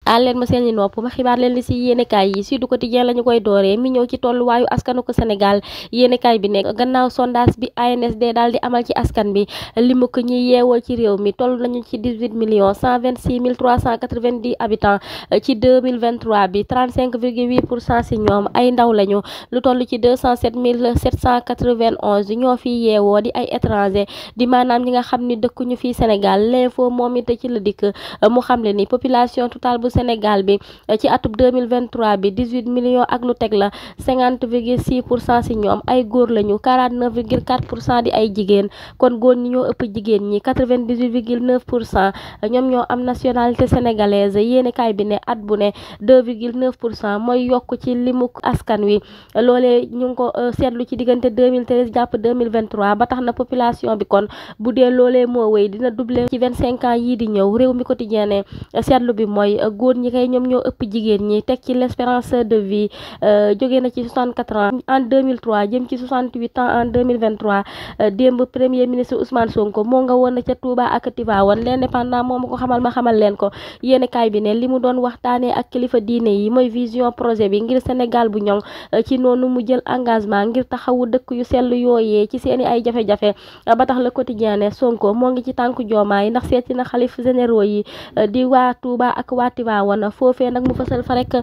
àl leen ma seeni nopp ma xibaar leen li si yéenekaay yi Sud Quotidien la ñu koy dooree mi ñëw ci tolluwaayu askanu ko Sénégal. Yéenekaay bi nekk gannaaw sondage bi ANSD daal di amal ci askan bi limu ko ñuy yeewoo ci réew mi toll nañu ci 18 126 390 habitants ci 2023 bi 35,8% si ñoom ay ndaw lañu. lu toll ci 207 791 ñoo fi yeewoo di ay étranger di maanaam ñi nga xam ni dëkkuñu fii Sénégal. L'info moom it ci la dikk mu xamle ni population totale bu Sénégal bi ci atub 2023 bi 18 millions ak lu teg la 50,6% si ñoom ay góor lañu 49,4% di ay jigéen kon góor ñi ñoo ëpp jigéen ñi 98,9% ñoom ñoo am nationalité sénégalaise. Yéenekaay bi ne at bu ne 2,9% mooy yokk ci limuk askan wi loolee ñu ngi ko seetlu ci diggante 2013 jàpp 2023 ba tax na population bi kon bu dee loolee moo wéy dina doubler ci 25 ans yii di ñëw. Réew mi quotidien ne seetlu bi mooy góor ñi kay ñoom ñoo ëpp jigéen ñi teg ci l'espérance de vie jóge na ci 64 ans en 2003 jëm ci 68 ans en 2023. démb premier ministre Ousmane Sonko moo nga woon na ca Touba ak Tivaouane. L'Indépendant moo ma ko xamal ma xamal leen ko. Yéenekaay bi ne li mu doon waxtaanee ak kilifa diine yi mooy vision projet bi ngir Sénégal bu ñoŋ ci noonu mu jël engagement ngir taxawu dëkk yu sell yooyee ci seeni ay jafe-jafe. ba tax Le Quotidien ne Sonko moo ngi ci tànku Diomaye ndax seeti na xalif généraux yi di waa Touba ak waa Tivaouane foofee nag mu fësal fa rek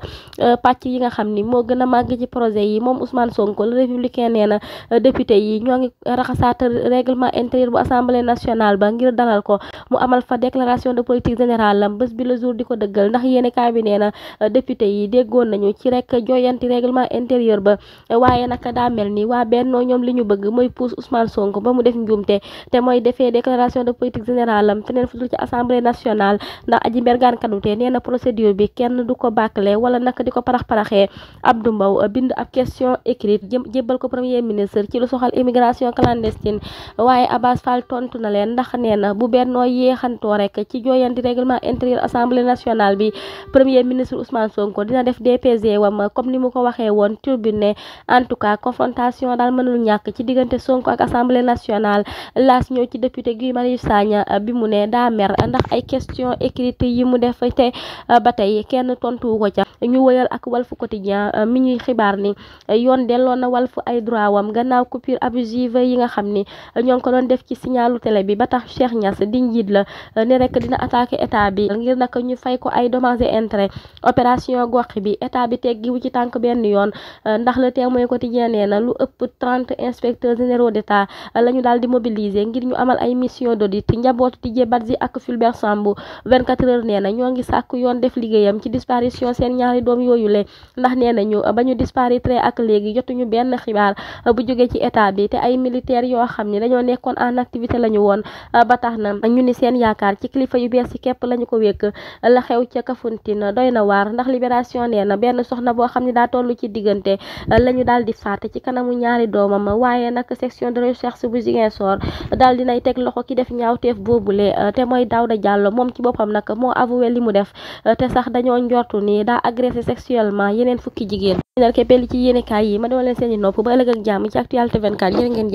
pàcc yi nga xam ni moo gën a màgg ci projet yi. moom Ousmane Sonko le républicain nee na député yi ñoo ngi raxasaat règlement intérieur bu assemblée nationale ba ngir dalal ko mu amal fa déclaration de politique générale lam bés bi le jour di ko dëggal ndax yéenekaay bi nee na député yi déggoon nañu ci rek joyanti règlement intérieur ba waaye nag daa mel ni waa Benno ñoom li ñu bëgg mooy pousse Ousmane Sonko ba mu def njuumte te mooy defee déclaration de politique générale am feneen fu dul ci assemblée nationale ndax Adji Mbergane Kanouté nee na procédure bi kenn du ko bâclé wala nag di ko parax-paraxee. Abdou Mbow bind ab question écrite jébbal ko premier ministre ci lu soxal immigration clandestine waaye Abass Fall tontu na leen ndax nee na bu Benno yéexantoo rek ci joyanti règlement intérieur assemblée nationale bi premier ministre Ousmane Sonko dina def DPG wam comme ni mu ko waxee woon. Tribune ne en tout cas confrontation daal mënul ñàkk ci diggante Sonko ak assemblée nationale. Laas ñëw ci député Guy Marius Sagna bi mu ne daa mer ndax ay question écrite yi mu def te ba tey kenn tontu ko ca. ñu wëyal ak Walf Quotidien mi ñuy xibaar ni yoon delloo na Walf ay droit wam gannaaw coupure abusive yi nga xam ni ñoo ngi ko doon def ci signalu télé bi ba tax Cheikh Niass di njiit la ne rek dina attaquer état bi ngir nag ñu fay ko ay dommages et intérêts. opération gox bi état bi teggiwu ci tànk benn yoon ndax Le Témoin Quotidien nee na lu ëpp 30 inspecteurs généraux d'état la ñu daal di mobiliser ngir ñu amal ay mission d'audit. njabootu Didier Badji ak Fulbert Sambou 24 heures nee na ñoo ngi sàkk yoon def liggéeyam ci disparition seen ñaari doom yooyu le ndax nee nañu ba ñu disparaître ak léegi jotuñu benn xibaar bu jóge ci état bi te ay militaires yoo xam ni dañoo nekkoon en activité la ñu woon. ba tax na ñu ni seen yaakaar ci kilifa yu bees yi képp lañu ko wékk. la xew ca Kafountine doy na waar ndax Libération nee na benn soxna boo xam ne daa toll ci diggante la ñu daal di faat ci kanamu ñaari doomam waaye nag section de recherche bu Ziguinchor daal dinay teg loxo ki def ñaawteef boobule te mooy Daouda Diallo moom ci boppam nag moo avoué li mu def te sax dañoo njortu ni daa agressé sexuellement yeneen fukki jigéen. ñu keppeli ci yéenekaay yi ma dama leen seeni nopp ba ëllëg ak jàmm ci Actualité 24 jërë ngeen jëf.